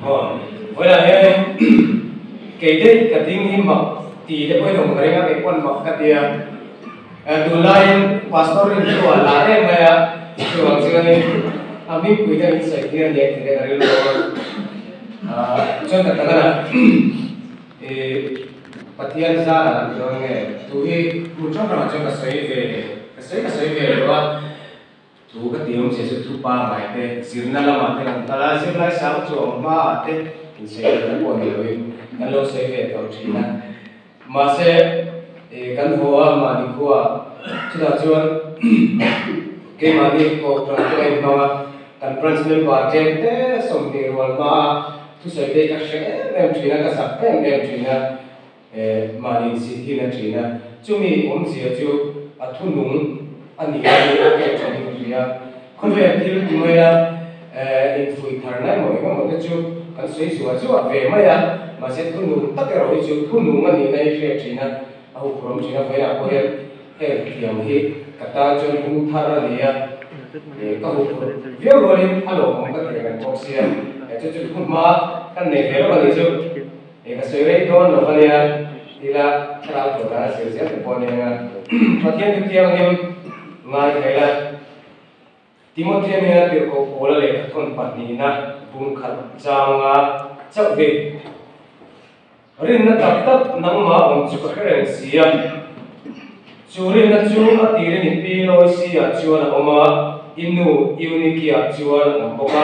Aw, vawilah hianin kei daih ka ding hi mak ti te pawhin awm ka ring a, kei pawn mak ka ti a. Tunlaiin Pastor rin chu a lar em mai a, chuvang chuanin a hmingpui te min sawi tir a nia tih te ka rilru a. Chuan ka tak a Ih, Pathian zar a lam dawn nge? Thu hi hmun hrang hrangah chuan ka sawi ve, ka sawi ka sawi ve lo a, thu ka ti awm che chu thu pangngai te, zirna lamah te kan kal a, zirlai sang chu awm hmaah te insawi ve na pawh ni loin kan lo sawi ve tawh thin a. Mahse, ih, kan haw a mahni khuaah chutah chuan keimahni pawh ṭang te ka inhmang a, kan branch member tlem te 20 rual hmaa Thusawi te ka hre em em thin a, ka zak em em thin a, mahni insit hi na thin a. Chumi awmzia chu a thunung a ni a ni a pek thin hi ka hria. Khawvel thil ti mai a, infuih thar na emaw engemaw te chu kan sawi zuah zuah ve mai a, mahse thunung tak erawh hi chu thunung a nihna hi hriat thin a, a huphurhawm thin a. Vawiinah pawh hian heng thiam hi ka tan chuan bung thar a ni a, ka huphurh viau rualin a lawmawm ka tih reng bawk sia, chu chu thu hma kan nei ve lawk a nih chu, ka sawi rei dawn lo ania tila thlarau thaw dan a zir zel te pawh a ni ang a, Pathian chu thianghlim ngai thei la. Timothea nena tirhkoh Paula lehkha thawn pahnihna bung khat changa chauh hi. Rinna tak tak nangmah awm chu ka hre reng si a. Chu rinna chu a tirin i pi Loisi-ah chuan a awm a, i nu Euniki-ah chuan a awm bawk a,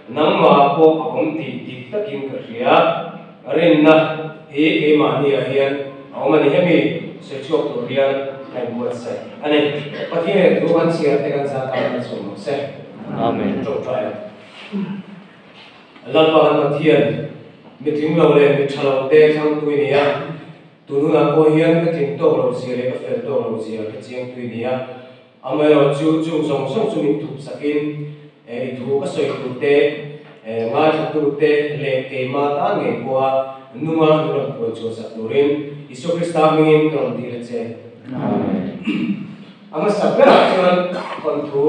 nangmah pawh a awm tih dik takin ka hria. Rinna hi keimahniah hian a awm a ni. Hemi sawi chhuak tur hian ka inbuatsaih a ni. Pathian leh thu kan chhiar te kan zat tan a chhawm rawh se. Amen. Ṭawngṭai ang. Lalpa kan Pathian, mi tling lo leh mi ṭha lo te thlangtu i ni a, tun hunah pawh hian ka tling tawk lo zia leh ka fel tawk lo zia ka chiangtu i ni a. Amaherawh chu chung zawng zawng chu min thup sakin i thu ka sawi tur te, ngaithla te leh keimah tan ngei pawha nunga min rawn puan chhuah sak turin Isua Krista hmingin ka rawn dil a che. Amen. A hmasa berah chuan thawnthu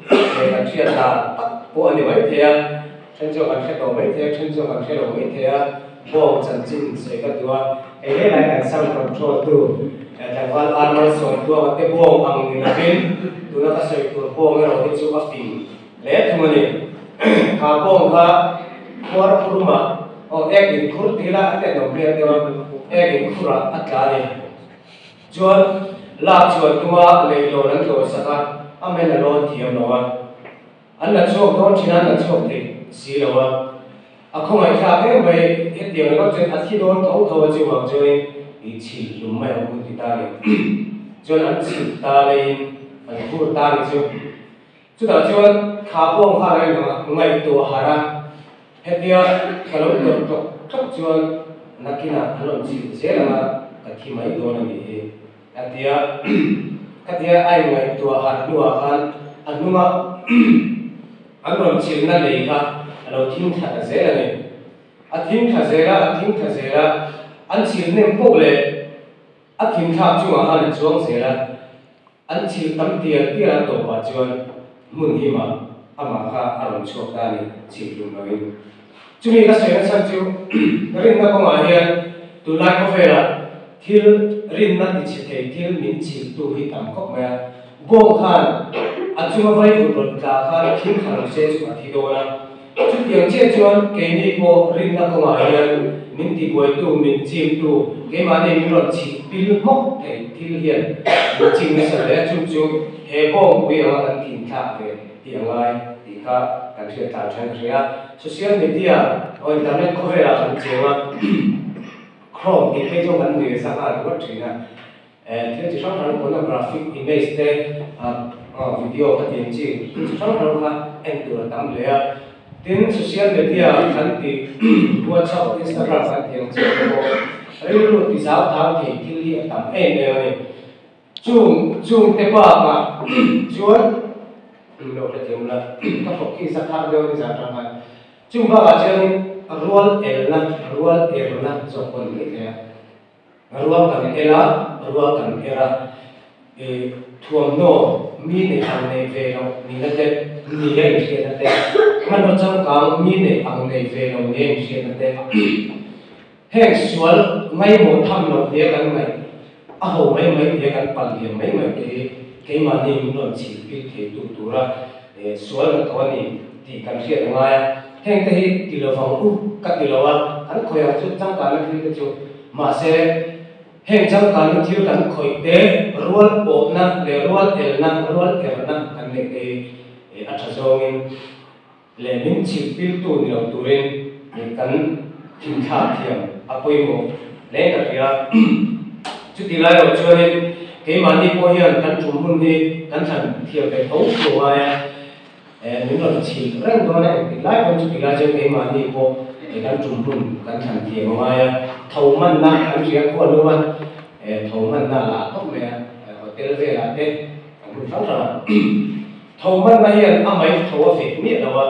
leh kan hriat dan tak pawh a ni mai thei a, then chuan kan hre tawh mai thei a, then chuan kan hre lo mai thei a, bawng chanchin sawi ka duh a, hei hle lai kan sound control tu tlangval Arnold Sawmtluanga te bawng ang ni lovin tuna ka sawi tur bawng erawh hi chu a fing hle thung a ni. Kha bawng kha khuar khurumah aw ek inkhur tih ila a tenawm hmel deuh a, ek inkhurah a tla a ni. Chuan lak chuan tuma leihlawn an dawi sak a, a men a lawn thiam lo a. An la chhuak dawn thin a, an la chhuak thei si lo a. A khawngaihthlak em mai, hetiang ringawt chuan a thi dawn tho tho a chuvang chuanin i chhilh hlum mai ang u ti ta ni. Chuan an chhilh ta leiin an khur ta ni chu. Chutah chuan thla pawh nghal a inang a, ngaihtuah harh a, hetia ka lo tawrh tawk tawk chuan nakinah an rawn chhilh zel ang a, ka thi mai dawn a nih hi a ti a. Khatia a inngaihtuah harh hnuah khan a hnunga an rawn chhilhna lei kha a lo thing thla ta zel a ni. A thing thla zel a, a thing thla zel a, an chhilh hnem poh leh a thingthlak chungah khan a chuang zel a. An chhilh tam tial tial a tawpah chuan hmun himah amah kha a rawn chhuak ta a ni, chhilh hlum loin. Chumi ka sawi nachhan chu rinna kawngah hian tunlai khawvelah thil rinna tichhe thei thil min chhilhtu hi tam khawp mai a. Bawng khan a chunga vaivut rawn tla khan thil kha lo se chu a thi dawn a. Chutiang chiah chuan keini pawh rinna kawngah hian min tibuaitu, min chimtu, keimahni min rawn chhilh pil hmawk thei thil hian min chim nasa hle a, chung chu he bawngpui anga kan thinthlak ve tih a ngai tih kha kan hriat tlan then ka hria. Social media aw internet khawvelah kan cheng a, Chrome tih phei chu kan nui nasa nghal ringawt thin a. Thil chi hrang hrang pornographic image te, video kha tih ang chi thil chi hrang hrang kha en tur a tam hle a. Tin, social media kan tih WhatsApp, Instagram kan tih ang chi te pawh rilru ti zau thang thei thil hi a tam em em a ni. Chung chung te bakah chuan lo hrethiam ula ka thawk khi za thar deuh a ni zan tang khan. Chung bakah chuanin rual elna, rual erna zawk pawh a ni mai thei a. Rual kan el a, rual kan er a. Thuamhnaw mi neih ang nei ve lo nihna te, ni a inhriatna te, hmanraw changkang mi neih ang nei ve lo ni a inhriatna te, heng sual ngaimawh tham loh nia kan ngaih a ho mai mai nia kan palh liam mai mai te hi keimahni min rawn chhilh pil theitu tura sual na tawh a ni tih kan hriat a ngai a. Heng te hi ti lovang u ka ti lo a, kan khawih ang chu changkanna thil te chu mahse, Heng changkanna thil kan khawih te, rual pawhna leh rual elna, rual erna kan neih te hi a tha zawngin leh min chhilh piltu ni lo turin kan thinthlak thiam a pawimawh hle ka hria. Chuti lai erawh chuanin keimahni pawh hian kan tum hun hi kan thlan thiam ve tho tho ngai a. Min rawn chhilh reng dawn a, engtik lai pawn chuti lai chuan keimahni pawh kan tum hun kan thlan thiam a ngai a, tho hmanna an hria khual lum a, tho hmanna a lah khawp mai a, hotel velah te an hun hrang hrang a, tho hmanna hian a mai tho a vek miah lo a,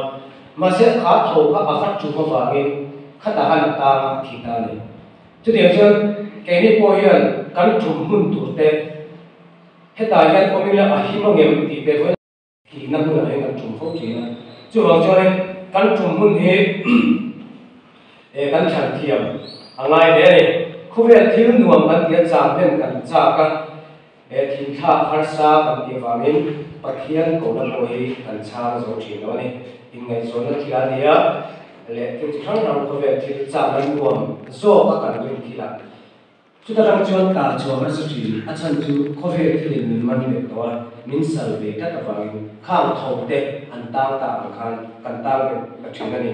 mahse kha tho kha a va tum avangin khatah khan a tang a, a thi ta a ni. Chutiang chuan keini pawh hian kan tum hun tur te hetah hian awm ila a him angem tih te vawiin Thihna hmunah hian kan tum fo thin a, chuvang chuanin kan tum hmun hi kan thlan thiam a ngai hle a ni. Khawvel thil nuam kan tia chang hlen kan chak a, thinthlak harsa kan tih avangin Pathian kohna pawh hi kan chhang zo thin lo a ni. Inngaihzawnna thil a ni a, leh thil chi hrang hrang khawvel thil chakna nuam zawka kan rin thilah Chuta tang chuan ta chhuah nasa thin, a chhan chu khawvel thilin min man bet tawh a, min sal ve tlat avangin khang tho te an tang ta ang khan kan tang bet ta thin a ni.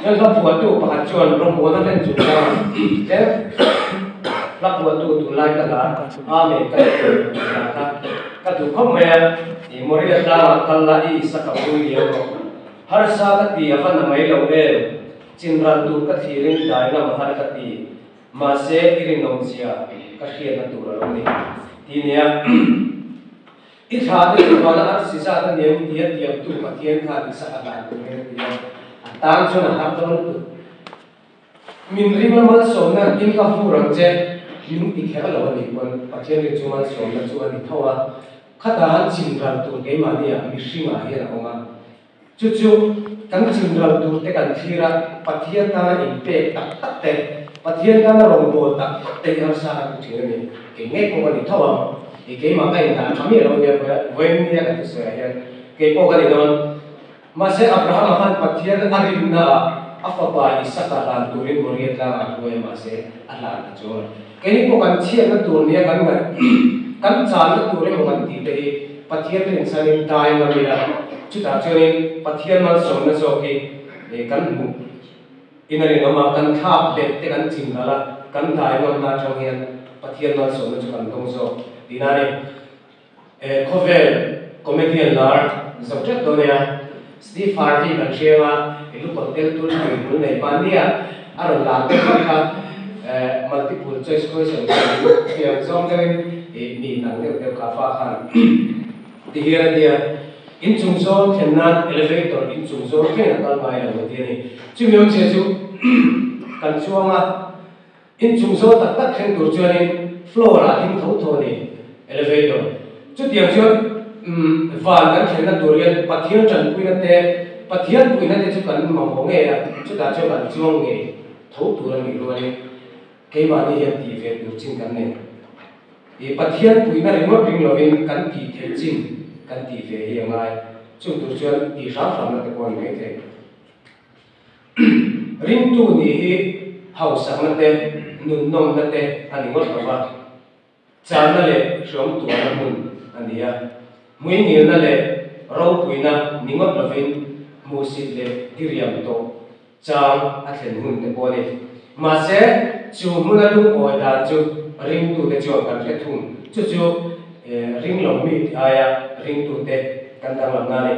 Chuan hla phuahtu pakhat chuan rawngbawl a hlen chung chuan tlem hla phuahtu tunlai ka lar Amen ka ti tih hla kha ka duh khawp mai a, i Moria tlangah kal la i Isaka pui liau rawh. Harsa ka ti a va na mai lo em? Chinral tur ka thlirin dai ngam har ka ti, mahse i rinawmzia ka hriatna tur a lo ni. Ti nia, I thla te chu vana arsi zat a niang tia tiamtu Pathian khan Isaka hlan turin a ti a, a tan chuan a har dawn lutuk. Min ring la malsawmna in ka vur ang che, min ti kher lo a nih pawn Pathian rin chu malsawmna chu a ni tho a, khatah han chinral tur keimahniah mihringah hian a awm a. Chu chu kan chinral tur te kan thlir a, Pathian tana inpek tak tak te, Pathian tana rawngbâwl tak tak te hi harsa kan ti ṭhin a ni. Kei ngei pawh ka ni tho ang. I keimah ka indah ṭha miah lo nia, vawiin nia ka thusawiah hian kei pawh ka ni dawn. Mahse Abrahama khan Pathian a rinnaah a fapa Isaka hlan turin Moria tlangah a hruai a, mahse a hlan ta chuang a. Keini pawh kan chhiatna tur nia kan ngaih, kan channa tur emaw kan tih te hi Pathian rinchhanin dai ngam ila, chutah chuanin Pathian malsawmna zawk hi kan hmuh in a rinawm a, kan thlak let te kan chim ral a, kan dai ngamna atang hian Pathian malsawmna chu kan dawng zawk tihna a ni. Khawvel comedian lar zo tep dawn nia, Steve Harvey kan hriang a, i lukawt tel tul pui bul nei hman nia a rawn lar deuh vak kha, multiple choice question kha min thiam zawng deuhin i mi dang deuh deuh kha fa khan ti hian a tia, inchung zawl thlen nan elevator inchung zawl thleng a kal ngai lo a ti a ni. Chumi awmzia chu kan chuang a. Inchung zawl tak tak thleng tur chuanin floor ah ding tho tho a ni, elevator. Chutiang chuan van kan thlenna tur hian Pathian tanpuina te, Pathian puihna te chu kan mamawh ngei a, chutah chuan kan chuang ngei tho tur a nih rualin keimahni hian tih ve tur chin kan nei. I Pathian puihna ringawt ring lovin kan tih theih chin kan tih ve hi a ngai. Chung tur chuan tih hram hramna te pawh a ni maithei. Ringtu nih hi hausakna te, nunnawmna te a ni ngawt lo va, channa leh hriawm tuarna hmun a ni a. Hmuingilna leh ropuina ni ngawt lovin hmuhsit leh diriam tawh chang a thlen hun te pawh a ni. Mahse, chu hmuna lungawi dan chu ringtute chuan kan hre thung. Chu chu ringlo mi tih aia ringtute kan danglamna a ni.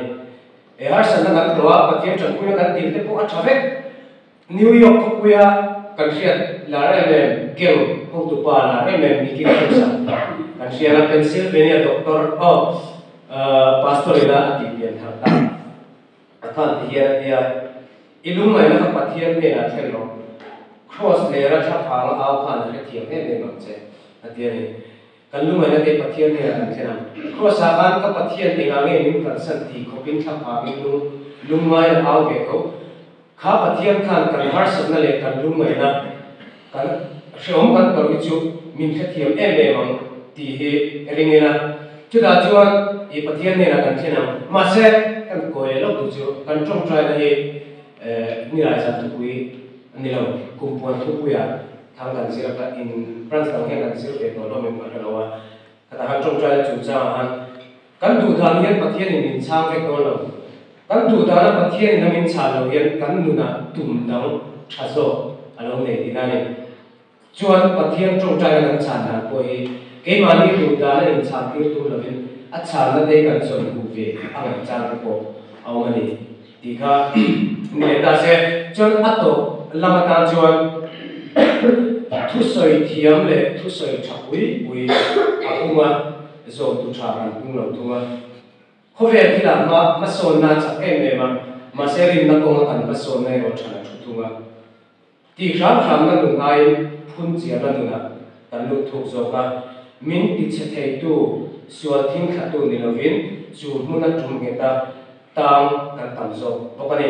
He harsatna kan tawh a, Pathian tanpuina kan dil te pawh a tha vek. New York khawpuia kan hriat lar em em gang hotupa lar em em Nicky Cruz-a kan hriat a, Pennsylvania doctor oh pastor ina a tih pian thar ta a khan ti hian a tia, I lungngaihna kha Pathian hnenah thlen rawh, Cross lera thla phang a au khan a hrethiam em em ang che a ti a ni. Kan lungaihna te Pathian hnenah kan thlen ang. Krawsah khan ka Pathian engah nge min kalsan tih khawpin thlaphangin lung lungngai a au ve tho. Kha Pathian khan kan harsatna leh kan lungngaihna kan hrehawm kan tawrh hi chu min hrethiam em em ang tih hi ring ila. Chutah chuan i Pathian hnenah kan thlen ang. Mahse, kan kawi leh lawk duh chu kan tawngtaina hi nilai zan thupui a ni lo, kumpuan thupuiah thang kan zir a, ka in branch dang hian kan zir ve tawh hlawm em ka hre lo a. Khatah khan tawngtaina chungchangah khan Kan duh dan hian Pathianin min chhang vek dawn lo. Kan duh dana Pathianin a min chhan lo hian kan nunah tum dang tha zawk a lo nei tihna a ni. Chuan Pathian tawngtaina kan chhan dan pawh hi keimahni duh dana inchhan tir tum lovin a chhanna te kan zawn hmuh ve a ngaih chang te pawh a awm a ni tih kha ni leh ta se. Chuan a tawp lam atan chuan thusawi thiam leh thusawi tha pui pui a pung a. Zawmtu tha kan pung lo thung a. Khawvel thilah hma hmasawnna a chak em em a, mahse rinna kawnga kan hmasawnna erawh than a thu thung a. Tih hram hramna nun aiin phun chiahna nunah kan lut thuk zawk a, min tichhe theitu, sual thing thlatu ni lovin chu hmuna tum ngheta tang kan tam zawk bawk a ni.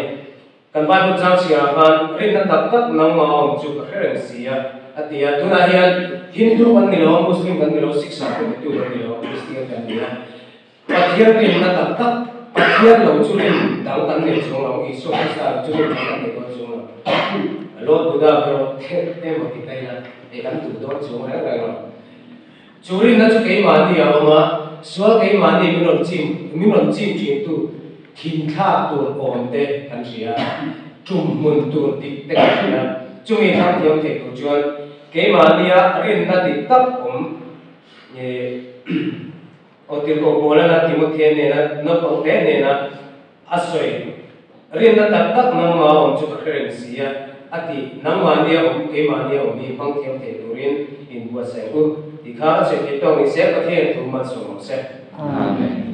Kan Bible chang chhiarah khan rinna tak tak nangmah a awm chu ka hre reng si a, a ti a. Tunah hian Hindu kan ni lo a, Muslim kan ni lo, Sikh sakhaw bitu kan ni lo a, Kristian kan ni a. Pathian rinna tak tak, Pathian lo chu rin dang kan nei chuang lo, Isua Krista lo chu rin dang kan nei dawn chuang lo. Lord Buddha erawh theuh emaw ti ta ila, ei kan duh dawn chuang reng reng lo. Chu rinna chu keimahni a awm a, sual keimahni min rawn chim min rawn chim thintu thinthlak tur awm te kan hria a, tum hmun tur dik te kan hria. Chumi thlang thiam thei tur chuan keimahnia rinna dik tak awm aw tirhkoh Paulana Timothea nena naupang te nena A sawi, Rinna tak tak nangmah awm chu ka hre reng si a, a ti. Nangmahnia awm, keimahnia awm hi hmang thiam thei turin inbuatsaih u, ti kha a sawi theih tawk ni se, Pathian thu malsawm ang se. Amen.